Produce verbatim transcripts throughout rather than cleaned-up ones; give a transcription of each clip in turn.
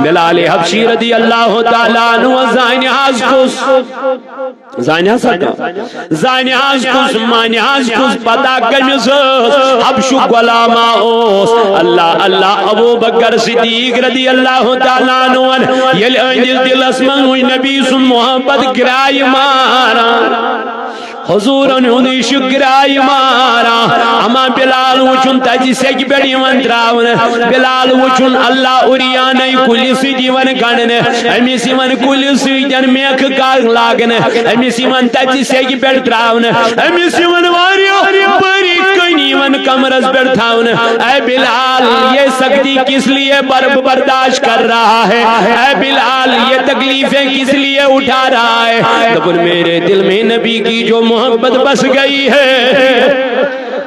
بلال حبشی رضی اللہ تعالیٰ عنہ زانہِ حظ کُس؟ زانہِ حظ کُس؟ زانہِ حظ کُس؟ مانہِ حظ کُس؟ پتہ کٔمِس ٲس؟ حبشُک غلامہ اوس۔ اللہ اللہ، ابو بکر صدیق رضی اللہ تعالیٰ عنہ ییٚلہِ أہٕنٛدِس دِلس منٛز وٕچھ نبی سُنٛد محبت گرٛایہِ ماران، حضوٗرن ہُنٛد عشق گرٛایہِ ماران۔ اما بلال وٕچھُن تتہِ سیٚکہِ پٮ۪ٹھ یِوان تراونہٕ، بلال وٕچھُن اللہ عریانَے کُلہِ سۭتۍ یِوان گنٛڈنہٕ، أمِس یِوان کُلہِ سۭتۍ میکھٕ کاک لاگنہٕ، أمِس یِوان تتہِ سیٚکہِ پٮ۪ٹھ تراونہٕ، أمِس یِوان واریاہ بٔری کٔنۍ یِوان کمرس پٮ۪ٹھ تھاونہٕ۔ اے بلال، یہ سختی کس لیے بر-، برداشت کر رہا ہے؟ اے بلال، یہ تکلیفیں کس لیے اٹھا رہا ہے؟ دوٚپُن، میرے دل میں نبی کی جو محبت بس گئی ہے،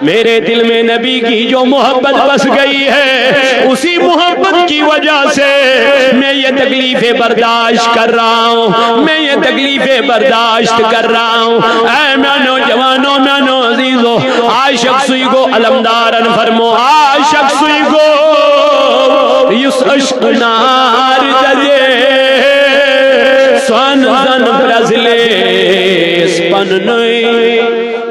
میرے دل میں نبی کی جو محبت بس گئی ہے، اسی محبت کی وجہ سے میں یہ تکلیفیں برداشت کر رہا ہوں، میں یہ تکلیفیں برداشت کر رہا ہوں۔ اے میانو جوانو، میانو عزیزو، عاشق سُے گوٚو علمدارن فرمو، عاشق سُے گوٚو یُس عشق نار دزے، سۄن زن پرٛزلیس پننُے۔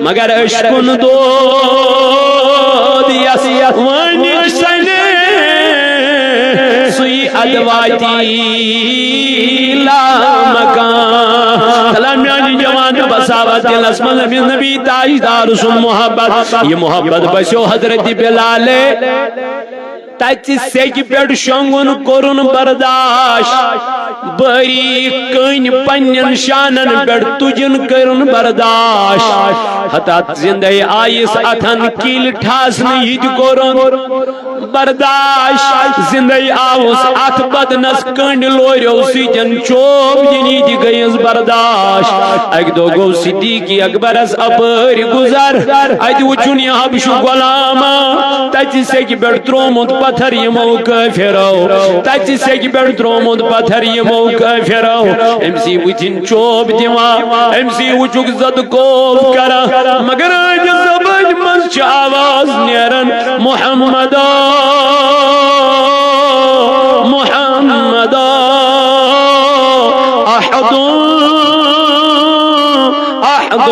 مگر عشقُن دود یس وٲنِج سنہِ، سُے ادواتی لامکان۔ تلا میانہِ جوان بساوت دلس منٛز أمِس نبی تاجدار سُنٛد محبت۔ یہِ محبت بسیو حضرت بلالے۔ تتہِ سیٚکہِ پٮ۪ٹھ شۄنٛگُن کوٚرُن برداش، بٲریٖک کٔنۍ پننٮ۪ن شانن پٮ۪ٹھ تُجِن کٔرٕن برداش۔ ہتاتھ زندے آیس اتھن کِلۍ ٹھاسنہٕ یہِ تہِ کوٚرُن برداش۔ زندے آوُس اتھ بدنس کنڈ لوریو سۭتۍ چوب دِنۍ یہِ تہِ گٔیس برداش۔ اکہِ دۄہ گوٚو صدیق اکبرس اپٲرۍ گُزر، اتہِ وُچھُن یہِ حبشُک غلام، تتہِ سیٚکہِ پٮ۪ٹھ تروومُت پتھر یِمو کٲفرو، تتہِ سیٚکہِ پٮ۪ٹھ تروومُت پتھر یِمو کٲفرو۔ أمۍ سی وُچھِن چوب دِوان، أمۍ سی وُچھُکھ زد کوب کران، مگر أہنٛدِ زبٲنۍ منٛز چھِ آواز نیران، محمد، محمد، احد، احد۔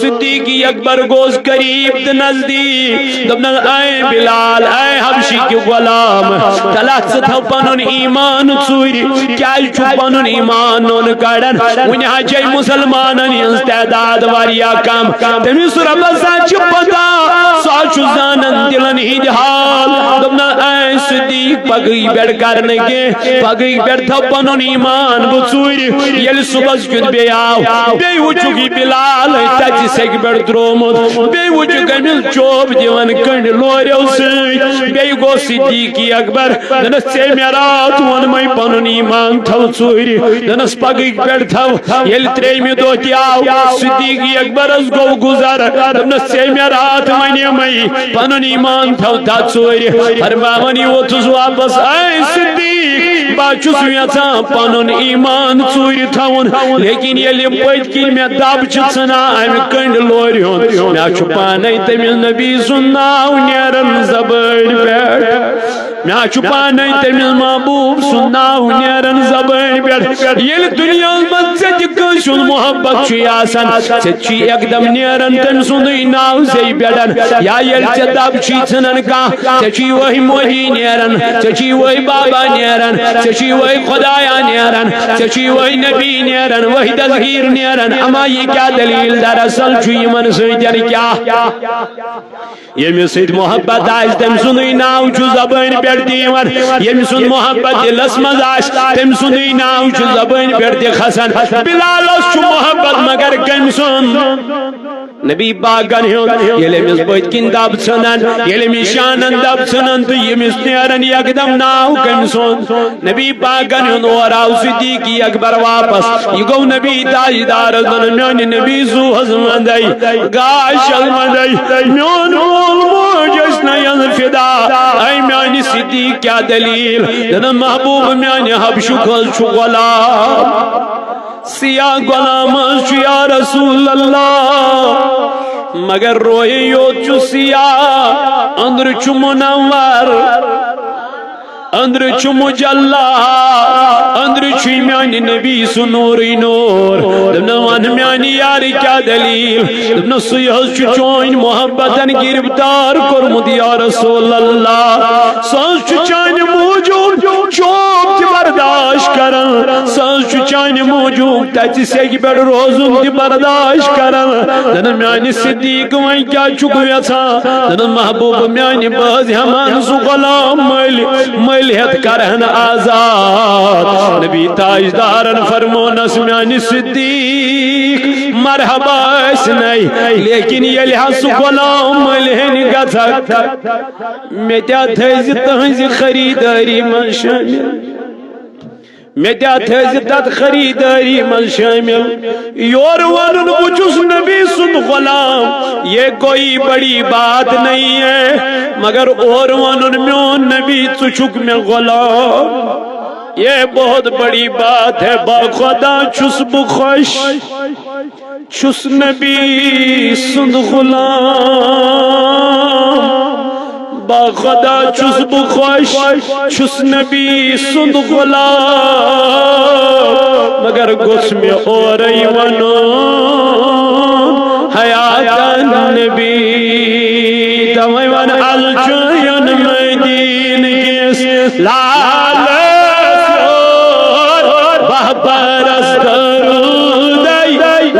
صدیق اکبر گوس قریب تہٕ نزدیک۔ دوٚپنس، اے بلال، اے حبشی کہِ غلام، تلہ ژٕ تھاو پنُن ایمان ژوٗرِ۔ کیازِ چھُکھ پنُن ایمان نوٚن کڑان؟ وُنہِ حظ چھے مسلمانن ہٕنٛز تعداد واریاہ کم۔ تٔمِس رۄبس حظ چھِ پتہ، سُہ حظ چھُ زانان دلن ہٕنٛدۍ حال۔ دوٚپنس، اے صدیق، پگہٕے پٮ۪ٹھ کر نہٕ کینٛہہ، پگہٕے پٮ۪ٹھ تھاو پنُن ایمان بہٕ ژوٗرِ۔ ییٚلہِ صُبحس کیُتھ بیٚیہِ آو، بیٚیہِ وُچھُکھ یہِ بِلال تَتہِ سیٚکہِ پٮ۪ٹھ درٛومُت، بیٚیہِ وُچھُکھ أمِس چوب دِوان کنڈِ لوریو سۭتۍ۔ بیٚیہِ گوٚو صدیٖق اکبر، دوٚپنَس، "ژےٚ مےٚ راتھ ووٚنمَے پنُن ایمان تھاو ژوٗرِ، دوٚپنَس، پگہٕکۍ پٮ۪ٹھ تھاو۔" ییٚلہِ ترٛیٚیِمہِ دۄہ تہِ آو، صدیٖق اکبرس گوٚو گُزر، دوٚپنَس، "ژےٚ مےٚ راتھ وَنیمَے پنُن ایمان تھاو تھا ژوٗرِ۔" فرماوان یہِ ووٚتھُس واپس، "اے صدیٖق، بہٕ چھُس یژھان پنُن ایمان ژوٗرِ تھاوُن، لیکن ییٚلہِ یِم پٔتۍ کِنۍ مےٚ دب چھِ ژھٕنان اَمہِ کنڈِ لورِ ہُنٛد، مےٚ چھُ پانے تٔمِس نبی سُنٛد ناو نیران زبٲنۍ پٮ۪ٹھ، مےٚ چھُ پانے تٔمِس محبوب سُنٛد ناو نیران زبٲنۍ پٮ۪ٹھ۔ ییٚلہِ دُنیاہس منٛز ژےٚ تہِ کٲنٛسہِ ہُنٛد محبت چھُے آسان، ژےٚ چھُے یکدم نیران تٔمۍ سُنٛدُے ناو زیٚیہِ پٮ۪ٹھ۔ یا ییٚلہِ ژےٚ دب چھُے ژھٕنان کانٛہہ، ژےٚ چھُے وہی مودی نیران، ژےٚ چھُے وہی بابا نیران، ژےٚ چھُے وہی خدایا نیران، ژےٚ چھُے وہی نبی نیران، وہی دستگیر نیران۔ اما یہِ کیٛاہ دلیل؟ دراصل چھُ یِمن سۭتۍ کیٛاہ؟ ییٚمِس سۭتۍ محبت آسہِ، تٔمۍ سُنٛدُے ناو چھُ زبٲنۍ پٮ۪ٹھ تہِ یِوان۔ ییٚمۍ سُنٛد محبت دِلس منٛز آسہِ، تٔمۍ سُنٛدُے ناو چھُ زبٲنۍ پٮ۪ٹھ تہِ کھسان۔ بلالس چھُ محبت، مگر کٔمۍ سُنٛد؟ نبی پاکن ہُنٛد۔ ییٚلہِ أمِس پٔتۍ کِنۍ دب ژھٕنان، ییٚلہِ أمِس شانن دب ژھٕنان، تہٕ ییٚمِس نیران یکدم ناو کٔمۍ سُنٛد؟ نبی پاکن ہُنٛد۔ اور آو صدیٖق اکبر واپس۔ یہِ گوٚو نبی تاجدارس دپان، "میانہِ نبی زُوہس منٛدے، گاشس منٛدے، میون مول موج ٲسۍ نہ یَنہٕ فدا۔ اے میانہِ صدیٖق، کیٛاہ دٔلیٖل؟" دپان، "محبوب میانہِ، حبشُک حظ چھُ غلام، سیاہ غلام حظ چھُ یا رسول اللہ، مگر رویہِ یوت چھُ سیاہ، أنٛدرٕ چھُ منور۔" أنٛدرٕ چھُ مجلا، أنٛدرٕ چھُ میانہِ نبی سُنٛد نوٗرٕے نوٗر۔ دوٚپنَس، وَن میانہِ یارٕ، کیٛاہ دٔلیٖل؟ دوٚپنَس، سُے حظ چھُ چون محبتن گرفتار کوٚرمُت یا رسول اللہ۔ سُہ حظ چھُ چانہِ موٗجوٗب چوب تہِ برداشت کران، سُہ حظ چھُ چانہِ موٗجوٗب تَتہِ سیٚکہِ پٮ۪ٹھ روزُن تہِ برداشت کران۔ دوٚپنَس، میانہِ صدیق، وۄنۍ کیٛاہ چھُکھ یژھان؟ دوٚپنَس، محبوب میانہِ، بہٕ حظ ہٮ۪مہٕ ہن سُہ غلام مٔلۍ، مٔلۍ ہٮ۪تھ کرہن آزاد۔ نبی تاجدارن فرمونس، میانہِ صدیق، مرحبا ٲسۍ نے، لیکن ییٚلہِ حظ سُہ غلام مٔلۍ ہٮ۪نہِ گژھکھ، مےٚ تہِ تھٲیزِ تٕہٕنزِ خریدٲری منٛز شٲمِل۔ مےٚ تہِ تھٲیزِ تتھ خریدٲری منٛز شٲمِل۔ یورٕ ونُن، بہٕ چھُس نبی سُنٛد غلام، یہ کوئی بڑی بات نہیں ہے، مگر اورٕ ونُن، میون نبی، ژٕ چھُکھ مےٚ غلام، یہ بہت بڑی بات ہے۔ باخدا چھُس بہٕ خۄش، چھُس نبی سُنٛد غلام۔ باخدا چھُس بہٕ خۄش، چھُس نبی سُنٛد غلام، مگر گوٚژھ مےٚ اورَے وَنُن حیاتن نبی۔ تَوَے وَن، از چھُ یُن مدیٖنہٕ کِس لالَس یور، بہہ پَرَس درودَے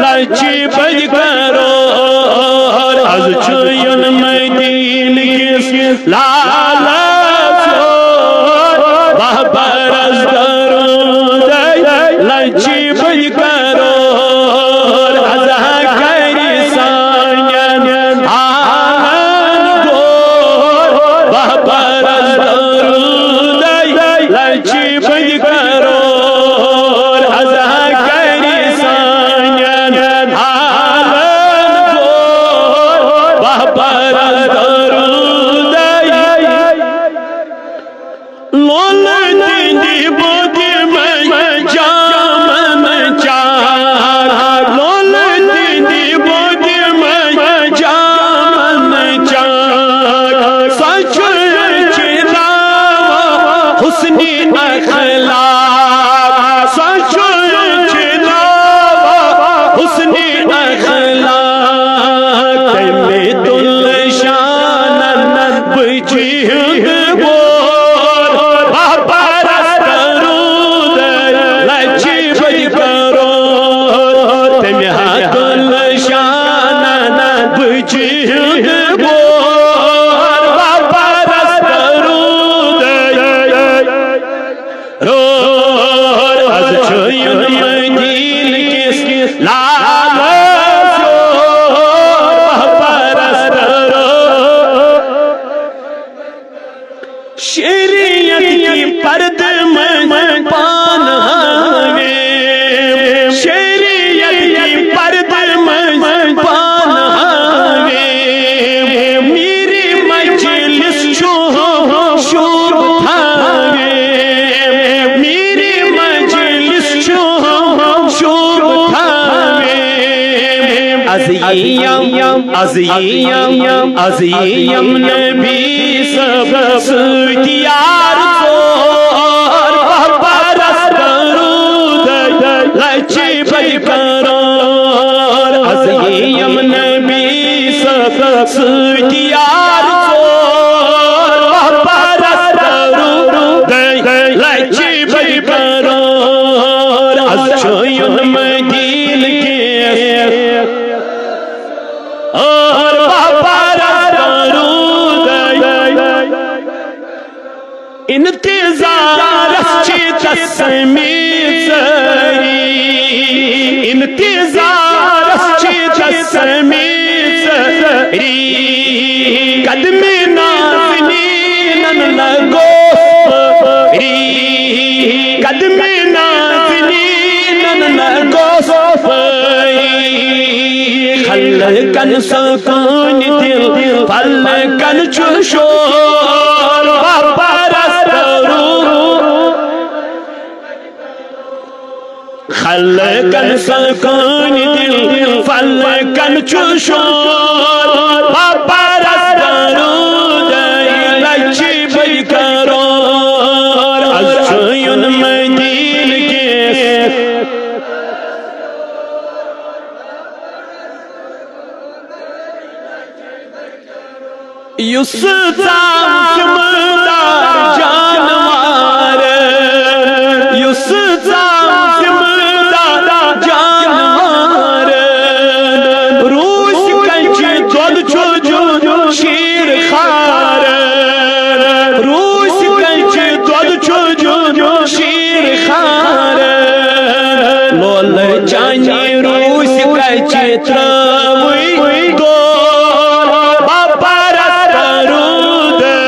لَچہِ بٔدۍ کرور۔ از چھُ یُن مدیٖنہٕ کِس لالَس یور، بہہ پَرَس درودَے لَچہِ بٔدۍ کرور۔ از ہا کرِ سانٮ۪ن حالن غور، بہہ پَرَس درودَے لَچہِ بٔدۍ کرور۔ از ہا کرِ سانٮ۪ن حالن غور، بہہ پَرَس درودَے۔ لولہٕ تِہنٛدِ بودِ منٛز جامن چاک، لولہٕ تِہنٛدِ بودِ منٛز جامن چاک۔ سۄ چھُ چلاوان حسنِ اخلاق، سۄ چھُ چلاوان حسنِ اخلاق۔ تٔمۍ تُل شانن بچی ہُنٛد بور، بہہ پَرَس درود لَچہِ بٔدۍ کرور۔ تٔمۍ ہا تُل شانن بچی ہُنٛد بور، بہہ پَرَس درود کرور۔ از چھُ یُن مدیٖنہٕ کِس لالَس یور، بہہ پَرَس درود۔ شریعت کی پردٕ منٛز پان ہاوے، شریعت کی پردٕ منٛز پان ہاوے۔ میٖرِ مجلس چھُ شوٗب تھاوے، میٖرِ مجلس چھُ شوٗب تھاوے۔ از یِیم، از یِیم، از یِیم نبی صٲب سۭتۍ یار ژور، بہہ پَرَس درود لَچہِ بٔدۍ کرور۔ از یِیم نبی صٲب سۭتۍ یار ژور، بہہ پَرَس درود لَچہِ بٔدۍ کرور۔ از چھُ یُن مدیٖنہٕ کِس اور بہہ پَرَس درود۔ انتظارس چھِ تسمی ژٲری، انتظارس چھِ تسمی ژٲری۔ قدمِ نازنینن نہ گوٚژھ پھٲری، قدمِ نازنینن نہ گوٚژھ پھٲری۔ خلقن سکوٗن دِل فلکن چھُ شور، بہہ پَرَس درود۔ خلقن سکوٗن دِل فلکن چھُ شور، بہہ پَرَس درود لَچہِ بٔدۍ کرور۔ یُس ژام ذمہٕ دار جانوار، یُس ژام ذمہٕ دار جانوار، روٗسۍ کنچہِ دۄد چھُ دیُن شیٖر خار، روٗسۍ کنچہِ دۄد چھُ دیُن شیٖر خار، لولہٕ چانہِ روٗسۍ کنچہِ ترٛٲوٕے دۄد، باپارس روٗدے۔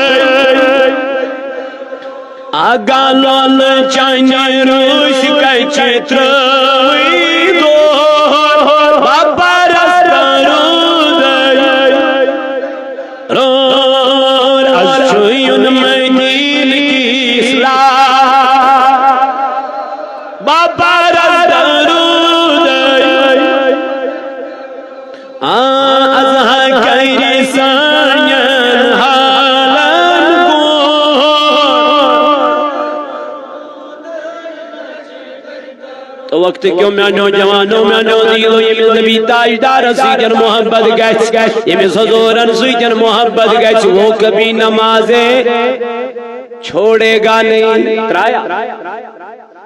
اگا لولہٕ چانہِ روٗسۍ کنچہِ ترٛٲوٕے دۄد، باپارس روٗدے۔ رور از چھُ یُن مدینہٕ کِس لا، باپارس روٗدے۔ آ، از ہا کرِ سانٮ۪ن حالن گوٚو۔ تو وقت کیوں میانیو جوانو، میانیو عزیزو، ییٚمِس نبی تاجدارس سۭتۍ محبت گژھِ، ییٚمِس حضوٗرن سۭتۍ محبت گژھِ، وہ کبھی نمازے چھوڑے گا نہیں۔ ترایا۔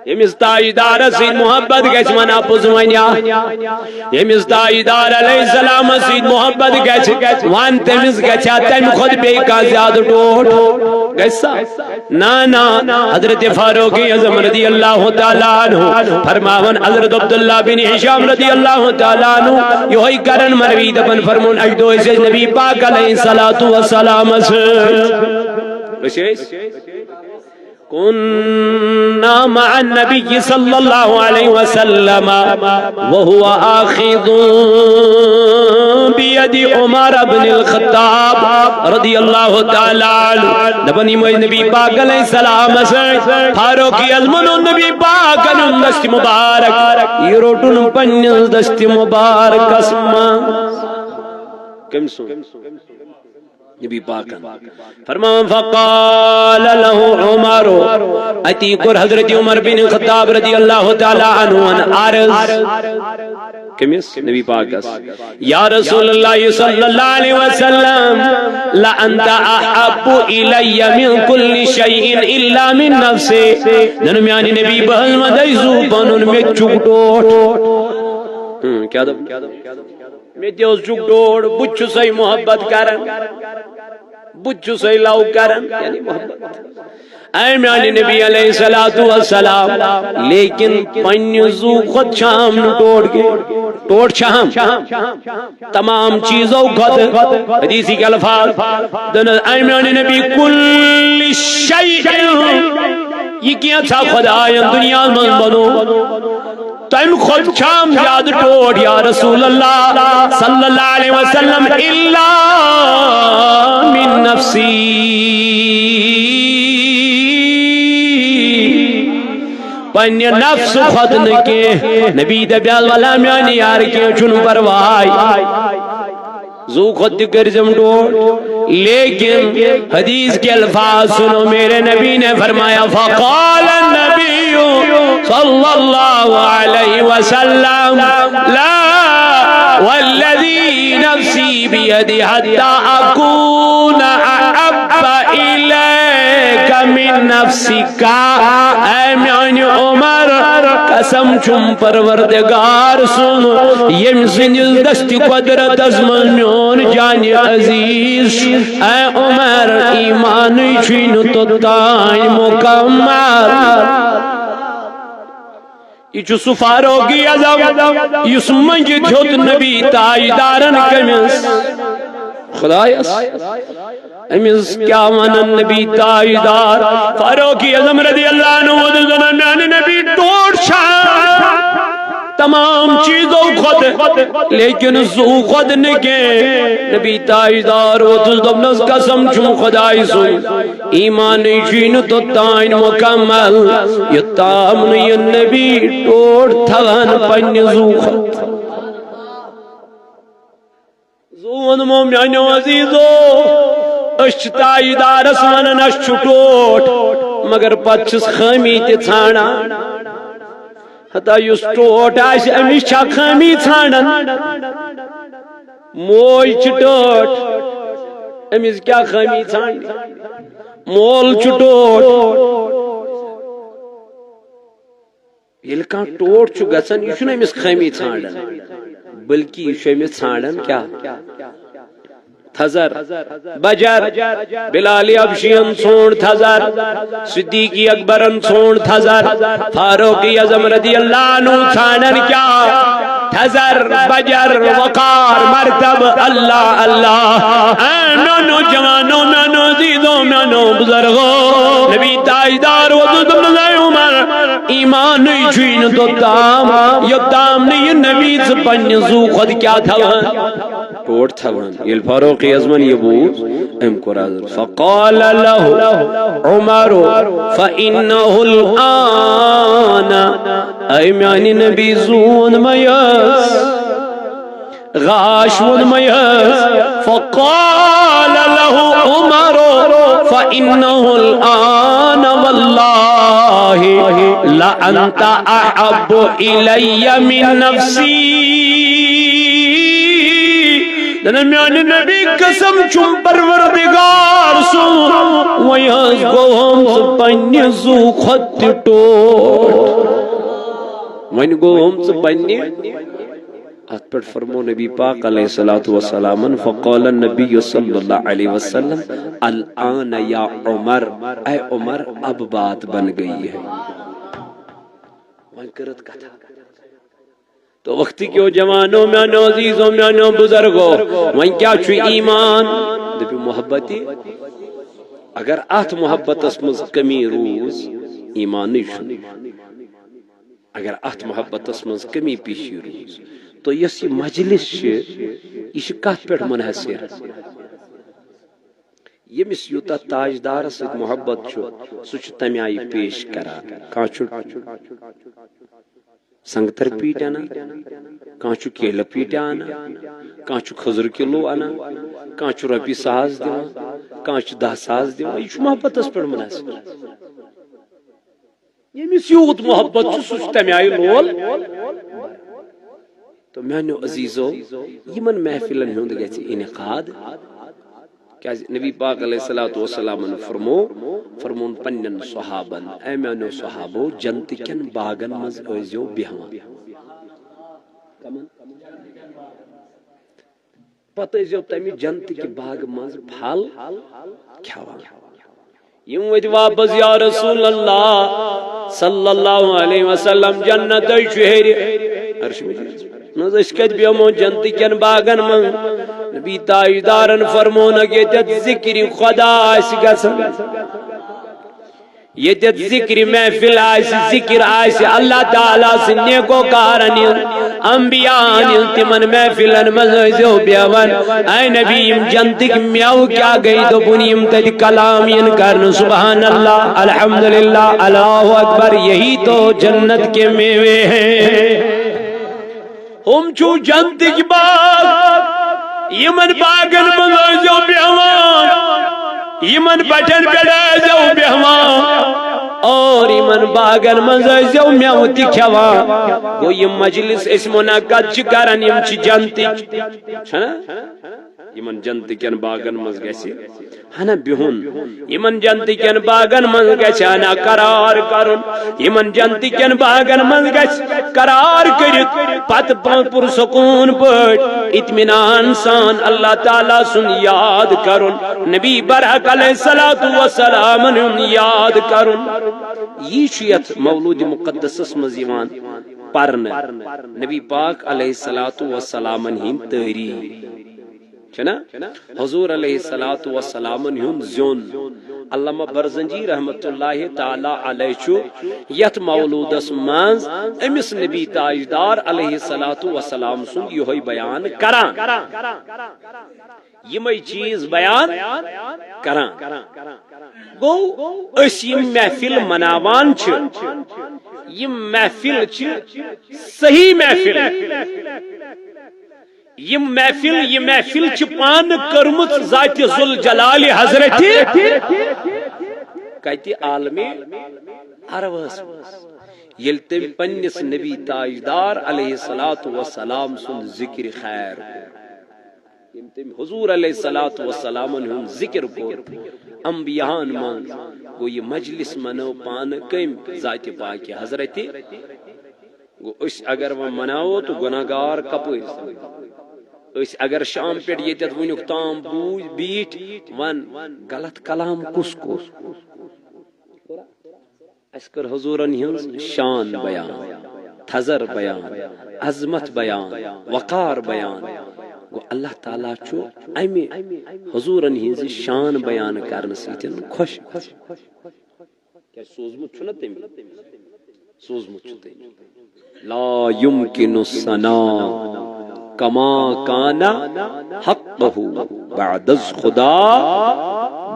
ییٚمِس تاجدارس سۭتۍ محبت گژھِ، وَن اَپُز وَنیا۔ ییٚمِس تاجدار علیہ السلامس سۭتۍ محبت گژھِ، وَن تٔمِس گژھِ ہا تَمہِ کھۄتہٕ بیٚیہِ کانٛہہ زیادٕ ٹوٹھ۔ گژھِ سا؟ نہ، نہ۔ حضرت فاروق اعظم رضی اللہ تعالیٰ عنہ فرماوان، حضرت عبداللہ بن ہشام رضی اللہ تعالیٰ عنہ یِہوٚے کرن مروی دپان، فرمون، اَکہِ دۄہ ٲسۍ أسۍ نبی پاک علیہ الصلوۃ والسلامس سۭتۍ۔ أسۍ ٲسۍ كنا مع النبي صلى الله عليه وسلم وهو آخذ بيد عمر بن الخطاب رضي الله تعالى عنه۔ دپان یِم ٲسۍ نبی پاک علیہ السلام سۭتۍ، فاروق اعظمن اوٚن نبی پاکن اوٚن دست مبارک، یہِ روٚٹُن پننِس دست مبارکس منٛز۔ کٔمۍ سُنٛد؟ نبی پاکن فرماوان، فقال له عمر، اتی کوٚر حضرت عمر بن خطاب رضی اللہ تعالیٰ عنہ عرض۔ کٔمِس؟ نبی پاکس۔ یا رسول اللہ صلی اللہ علیہ وسلم، لأنت أحب إلي من كل شيء إلا من نفسي۔ دن میانہِ نبی، بہٕ حظ ونہٕ تۄہہِ زُو پنُن، مےٚ تہِ چھُکھ ٹوٹھ۔ ہم، کیٛاہ دپ؟ مےٚ تہِ اوس چھُکھ ٹوٹھ، بہٕ تہِ چھُسے محبت کران، بہٕ تہِ چھُسے love کران، یعنی محبت۔ اے میانہِ نبی علیہ الصلوۃ والسلام، لیکن پننہِ زُو کھۄتہٕ چھام نہٕ ٹوٹھ کینٛہہ۔ ٹوٹھ چھام تمام چیزو کھۄتہٕ۔ حدیثٕکۍ الفاظ دِنہٕ، اے میانہِ نبی، کل شیء، یہِ کینٛژھا خداین دُنیاہس منٛز بنوو، تمہِ کھۄتہٕ چھام زیادٕ ٹوٹھ یا رسول اللہ صلی اللہ علیہ وسلم، الا من نفسی، پننہِ نفسہٕ کھۄتہٕ نہٕ کینٛہہ۔ نبی دپیال، ولا میانہِ یار، کینٛہہ چھُنہٕ پرواے۔ زُو کھۄتہٕ تہِ کٔرزٮ۪م ٹوٹھ، لیکن حدیث کے الفاظ سنو، میرے نبی نے فرمایا، فقال النبی صلی اللہ علیہ وسلم، لا والذی نفسی بیدہ حتی اکون احب الیک من نفسک۔ اے میانہِ عمر، قسم چھُم پروردگار سُنٛد، ییٚمہِ سٕنٛدِس دستِ قدرتس منٛز میون جانِ عزیز، اے عمر، ایمانٕے چھُے نہٕ توٚتام مُکمل۔ یہِ چھُ سُہ فاروق اعظم یُس منٛگِتھ ہیوٚت نبی تاجدارن کٔمِس؟ خدایس۔ أمِس کیٛاہ وَنَن نبی تاجدار؟ فاروق اعظم رضی اللہ عنہ ووٚنُس، دَپان، میانہِ نبی، ٹوٹھ چھا تمام چیزو کھۄتہٕ، لیکن زُو کھۄتہٕ نہٕ کینٛہہ۔ نبی تاجدار ووٚتھُس، دوٚپنَس، قسم چھُم خدایہِ سُنٛد، ایمانٕے چھُے نہٕ توٚتام مُکمل، یوٚتام نہٕ یہِ نبی ٹوٹھ تھاوان پننہِ زُو کھۄتہٕ۔ زُو ووٚنمو، میانیو عزیزو، أسۍ چھِ تاجدارس ونان، اسہِ چھُ ٹوٹھ، مگر پتہٕ چھِس خٲمی تہِ ژھانڈان۔ ہتا یُس ٹوٹھ آسہِ، أمِس چھا خٲمی ژھانڈان؟ موج چھِ ٹٲٹھ، أمِس کیٛاہ خٲمی ژھانٛڈنہِ؟ مول چھُ ٹوٹھ۔ ییٚلہِ کانٛہہ ٹوٹھ چھُ گژھان، یہِ چھُنہٕ أمِس خٲمی ژھانٛڈان، بلکہِ یہِ چھُ أمِس ژھانٛڈان کیٛاہ؟ تھزر، بجر۔ بلال حبشین ژھونڈ تھزر، صدیق اکبرن ژھونڈ تھزر، فاروق اعظم رضی اللہ عنہ ژھانڈن کیا؟ تھزر، بجر، وقار، مرتب، اللہ، اللہ۔ اے میانو جوانو، میانو عزیزو، میانو بزرگو، نبی تاجدار وضو تم نظر عمر، ایمان نہیں چھوئی نہ تو تام، یو تام نہیں نبی سے پنج زو خود کیا تھا؟ ٹوٹھ تھاوان۔ ییٚلہِ فاروق اعظمن یہِ بوٗز، أمۍ کوٚر عرض، فقال له عمر فإنه الآن، اے میانہِ نبی، زوٗن مےٚ یَس، غاش ووٚن مےٚ یَس۔ فقال له عمر فإنه الآن والله لأنت أحب إلي من نفسي۔ دَپان، میانہِ نبی قسم چھُم پروردگار سُنٛد، وۄنۍ حظ گوٚوم ژٕ پننہِ زُو کھۄتہٕ تہِ ٹوٹھ۔ وۄنۍ گوٚوم ژٕ پننہِ۔ اتھ پٮ۪ٹھ فرمو نبی پاک علیہ الصلوۃ والسلامن، فقال النبی صلی اللہ علیہ وسلم، الآن یا عمر، اے عمر، اب بات بن گئی ہے۔ وۄنۍ کٔرٕتھ کتھا۔ تو وقت کیو جوانو، میانو عزیزو، میانو بزرگو، وۄنۍ کیا چھُ ایمان؟ دپیو محبتی۔ اگر اتھ محبتس منٛز کمی روٗز، ایمانٕے چھُنہٕ۔ اگر اتھ محبتس منٛز کمی پیشی روٗز، تو یۄس یہِ مجلس چھِ، یہِ چھِ کتھ پٮ۪ٹھ منحصر؟ ییٚمِس یوٗتاہ تاجدارس سۭتۍ محبت چھُ، سُہ چھُ تمہِ آیہِ پیش کران۔ کانٛہہ چھُ سنگتر پیٖٹۍ انان، کانٛہہ چھُ کیلہٕ پیٖٹۍ انان، کانٛہہ چھُ خٔزٕر کِلوٗ انان، کانٛہہ چھُ رۄپیہِ ساس دِوان، کانٛہہ چھُ دَہ ساس دِوان۔ یہِ چھُ محبتس پٮ۪ٹھ منحصر۔ ییٚمِس یوٗت محبت چھُ، سُہ چھُ تَمہِ آیہِ لول۔ تو میانیو عزیزو، یِمن محفلن ہُنٛد گژھِ انعقاد۔ کیازِ نبی پاک علیہ الصلوۃ والسلامن فرمو، فرمون پننٮ۪ن صحابن، اے میانیو صحابو، جنتہٕ کٮ۪ن باغن منٛز ٲسۍزیو بیہوان۔ کمن؟ پتہٕ ٲسۍزیو تمہِ جنتہٕ کہِ باغہٕ منٛز پھل کھٮ۪وان۔ یِم وٲتۍ واپس، یا رسول اللہ صلی اللہ علیہ وسلم، جنت چھُ ہیٚرِ۔ عرش مجید۔ نہ حظ، أسۍ کتہِ بیٚہمو جنتہٕ کٮ۪ن باغن منٛز؟ نبی تاجدارن فرمونکھ، ییٚتٮ۪تھ ذکرِ خدا آسہِ گژھان، ییٚتٮ۪تھ ذکرِ محفل آسہِ، ذکر آسہِ اللہ تعالیٰ سٕنٛدِ نیکوکارن ہُنٛد، انبیاءن ہُنٛد، تِمن محفلن منٛز ٲسۍزیو بیہوان۔ اے نبی، یِم جنتٕکۍ مٮ۪وٕ کیٛاہ گٔے؟ دوٚپُن، یِم تتہِ کلام یِن کرنہٕ، سبحان اللہ، الحمدللہ، اللہ اکبر، یہی تو جنت کے میوے ہیں۔ ہُم چھِو جنتٕکۍ باغ، یِمن باغن منٛز ٲسۍزیو بیہوان، یِمن بٹھٮ۪ن پٮ۪ٹھ ٲسۍزیو بیہوان، اور یِمن باغن منٛز ٲسۍزیو مٮ۪وٕ تہِ کھٮ۪وان۔ گوٚو، یِم مجلس أسۍ منعقد چھِ کران، یِم چھِ جنتٕکۍ، چھَنا؟ یِمن جنتہٕ کٮ۪ن باغن منٛز گژھِ ہنا بِہُن، یِمن جنتہٕ کٮ۪ن باغن منٛز گژھِ ہنا قرار کرُن، یِمن جنتہٕ کٮ۪ن باغن منٛز گژھِ قرار کٔرِتھ پتہٕ پ-، پُرسکوٗن پٲٹھۍ اطمینان سان اللہ تعالیٰ سُنٛد یاد کرُن، نبی برحق علیہ الصلوۃ والسلامن ہُنٛد یاد کرُن۔ یی چھُ یتھ مولود مقدسس منٛز یِوان پرنہٕ۔ نبی پاک علیہ الصلوۃ والسلامن ہٕنٛدۍ تعریٖف۔ چھنا؟ حضور علیہ الصلوۃ والسلامن ہُنٛد زیُن۔ علامہ برزنجی رحمت اللہ تعالیٰ علیہ چھُ یتھ مولودس منٛز أمِس نبی تاجدار علیہ الصلوۃ والسلام سُنٛد یِہوٚے بیان کران۔ یِمے چیٖز بیان کران۔ گوٚو، أسۍ یِم محفل مناوان چھِ، یِم محفل چھِ صحیح محفل۔ یِم محفل، یہِ محفل چھِ پانہٕ کٔرمٕژ ذاتِ ذوالجلالِ حضرتِ کتہِ؟ عالمِ عربس منٛز۔ ییٚلہِ تٔمۍ پننِس نبی تاجدار علیہ الصلوۃ والسلام سُنٛد ذکرِ خیر کوٚر۔ ییٚمۍ تٔمۍ حضور علیہ الصلوۃ والسلامن ہُنٛد ذکر کوٚر انبیاہن منٛز، گوٚو یہِ مجلس منٲو پانہٕ کٔمۍ؟ ذاتِ پاکہِ حضرتِ۔ گوٚو أسۍ اگر وۄنۍ مناوو تہٕ گۄناہ گار کپٲرۍ سپدو؟ أسۍ اگر شام پٮ۪ٹھ ییٚتٮ۪تھ وٕنیُک تام بوٗزۍ بیٖٹھۍ، وَن غلط کلام کُس کوٚر؟ اَسہِ کٔر حضوٗرن ہٕنٛز شان بیان، تھزر بیان، عظمت بیان، وقار بیان۔ گوٚو اللہ تعالیٰ چھُ اَمہِ حضوٗرن ہٕنٛزِ شان بیان کرنہٕ سۭتۍ خۄش۔ کیٛازِ سوٗزمُت چھُنہ تٔمۍ؟ سوٗزمُت چھُ تٔمۍ۔ لا يمكن الثناء كما كان حقه بعد از خدا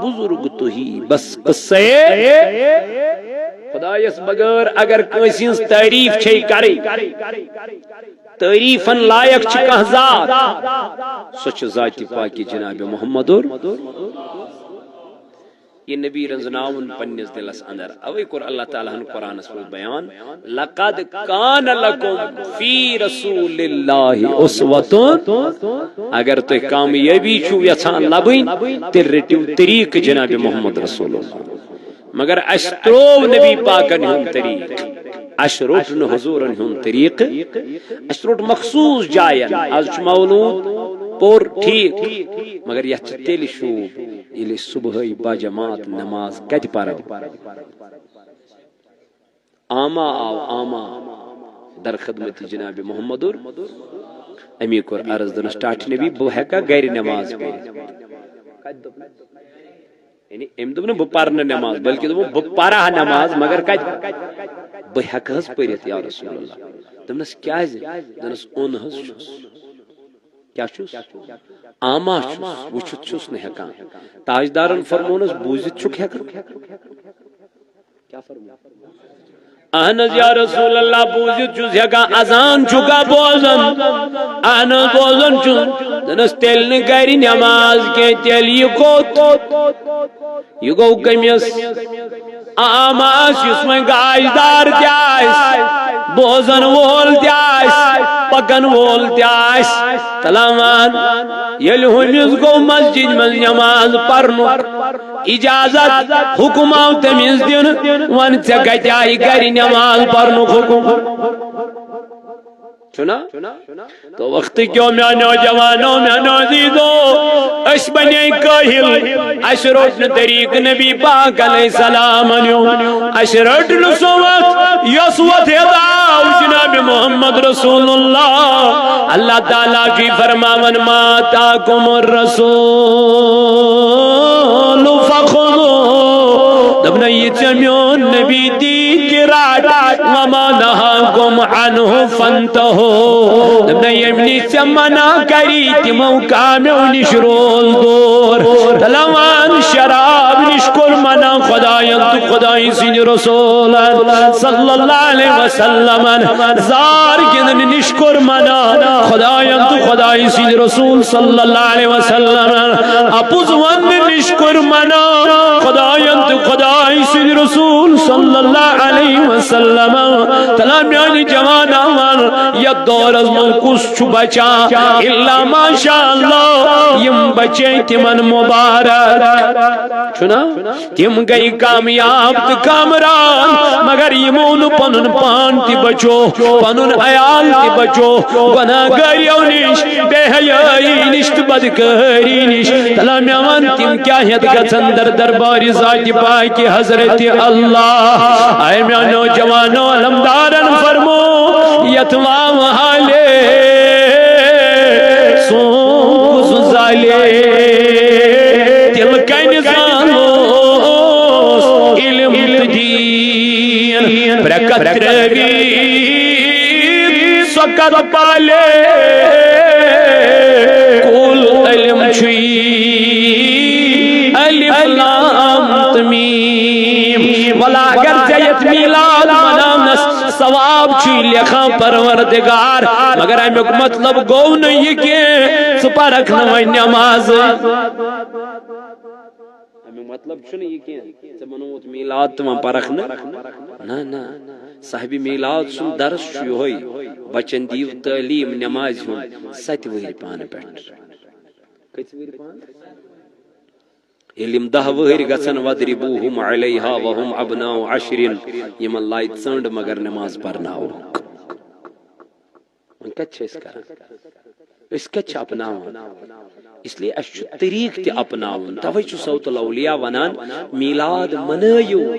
بزرگ تو ہی بس قصے۔ خدایس بغٲر اگر کٲنٛسہِ ہٕنٛز تعریف چھے کرٕنۍ، تعریفن لایق چھِ کانٛہہ ذات، سۄ چھِ ذاتِ پاکہِ جناب محمدُر۔ یہِ نبی رنزناوُن پننِس دلس اندر۔ اوے کوٚر اللہ تعالیٰ ہن قرآنس منٛز بیان، "لقد كان لكم في رسول الله أسوة"۔ اگر تُہۍ کامیٲبی چھِو یژھان لبٕنۍ، تیٚلہِ رٔٹِو طریٖقہٕ جناب محمد رسول اللہ۔ مگر اسہِ ترٛوو نبی پاکن ہُنٛد طریٖقہٕ، اسہِ روٚٹ نہٕ حضوٗرن ہُنٛد طریٖقہٕ، اسہِ روٚٹ مخصوٗص جاین۔ از چھُ مولوٗد، پوٚر ٹھیٖک، مگر یتھ چھِ تیٚلہِ شوٗب، ییٚلہِ أسۍ صبحٲے باجماعت نماز کتہِ پرو؟ آما آو، آما در خدمت جناب محمدُر۔ امی کوٚر عرض، دوٚپنس، "ٹاٹھۍ نبی، بہٕ ہٮ۪کا گرِ نماز پٔرِتھ؟" یعنی أمۍ دوٚپ نہٕ، "بہٕ پرٕ نہٕ نماز"، بلکہِ دوٚپُن، "بہٕ پرٕ ہا نماز، مگر کتہِ؟ بہٕ ہٮ۪کہٕ حظ پٔرِتھ یا رسول اللہ؟" دوٚپنس، "کیازِ؟" دوٚپنس، "اوٚن حظ چھُس۔" کیٛاہ چھُس؟ آما چھُس، وٕچھِتھ چھُس نہٕ ہٮ۪کان۔ تاجدارن فرمونس، "بوٗزِتھ چھُکھ ہٮ۪کان؟" کیٛاہ فرموو؟ "اہن حظ یا رسول اللہ، بوٗزِتھ چھُس ہٮ۪کان، اذان چھُکھا بوزان؟" "اہن حظ بوزان چھُس۔" دوٚپنس، "تیٚلہِ نہٕ گرِ نٮ۪ماز کینٛہہ، تیٚلہِ یہِ کوٚت؟" یہِ گوٚو کٔمِس؟ عام آسہِ، یُس وۄنۍ گاشدار تہِ آسہِ، بوزن وول تہِ آسہِ، پکن وول تہِ آسہِ۔ تلاوان ییٚلہِ ہُمِس گوٚو مسجد منٛز نماز پرنُک اجازت، حکم آو تٔمِس دِنہٕ، وۄنۍ ژےٚ کتہِ آیہِ گرِ نماز پرنُک حکم؟ چھُنا؟ تو وقت کیوں میانیو جوانو، میانیو عزیزو، أسۍ بنے کٲہِل، اَسہِ روٚٹ نہٕ طریٖقہٕ نبی پاک علیہ السلام نیو۔ اَسہِ رٔٹ نہٕ سۄ وَتھ، یۄس وَتھ ہدایت جناب محمد رسول اللہ۔ اللہ تعالیٰ چھُ فرماوان، "ما آتاکم الرسول فخذوہ"۔ دوٚپنَے، یہِ ژےٚ میون نبی دی تہِ رَٹ، "وما نہاکم عنہ فانتہو"۔ دوٚپنَے، ییٚمہِ نِش ژےٚ منع کری، تِمو کامیو نِش روز دوٗر۔ تلوان شراب نِش کوٚر منع خدایَن تہٕ خدایہِ سٕنٛدِ رسوٗلَن صلی اللہ علیہ وسلمن۔ زار گِنٛدنہٕ نِش کوٚر منع خدایَن تہٕ خدایہِ سٕنٛدِ رسوٗل صلی اللہ علیہ وسلمن۔ اَپُز وَننہٕ نِش کوٚر منع خدایَن تہٕ خدایہِ سٕنٛدِ رسوٗل صلی اللہ علیہ وسلم۔ تلا میانہِ جوانہ وَن، یَتھ دورس منٛز کُس چھُ بچان؟ الا ماشاء اللہ، یِم بچے تِمن مبارک۔ چھُنا؟ تِم گٔے کامیاب تہٕ کامران، مگر یِمو نہٕ پنُن پان تہِ بچو، پنُن عیال تہِ بچو، گۄناہ گٲریو نِش، بے حیٲیی نِش تہٕ بدکٲری نِش۔ تلا مےٚ وَن، تِم کیٛاہ ہٮ۪تھ گژھن در دربارِ ذاتِ پاکِ حضرت اللہ؟ اے میانیو جوانو علمدارن، فرمو، یتھ واو حالے سون کُس زالے، تِلہٕ کنہِ زانوس علم تہٕ دیٖن، پرٛکت ترٛٲوِتھ سۄ کتھ پالے۔ کُل علم چھُے الف لام تہٕ میٖم۔ ولا اگر ژےٚ یتھ میلاد مناونس ثواب چھُے لیکھان پروردگار، مگر امیُک مطلب گوٚو نہٕ یہِ کینٛہہ، ژٕ پرکھ نہٕ وۄنۍ نمازٕے۔ امیُک مطلب چھُنہٕ یہِ کینٛہہ، ژےٚ منووُتھ میلاد تہٕ وۄنۍ پرکھ نہٕ۔ نہ، نہ، صاحبِ میلاد سُنٛد درس چھُ یِہوٚے، بچن دِیِو تعلیٖم نمازِ ہُنٛد ستہِ وٕہٕرۍ پانہٕ پٮ۪ٹھ۔ ییٚلہِ یِم دَہ وٕہٕرۍ گژھن، وَضْرِبُوهُمْ عَلَيْهَا وَهُمْ أَبْنَاءُ عَشْرٍ، یِمن لایہِ ژٔنٛڈ مگر نماز پرناوُکھ۔ وۄنۍ کتہِ چھِ أسۍ کران؟ أسۍ کتہِ چھِ اپناوان؟ اس لیے اَسہِ چھُ طریٖقہٕ تہِ اپناوُن۔ توے چھُ صوت الاولیاء ونان، میلاد منٲیِو۔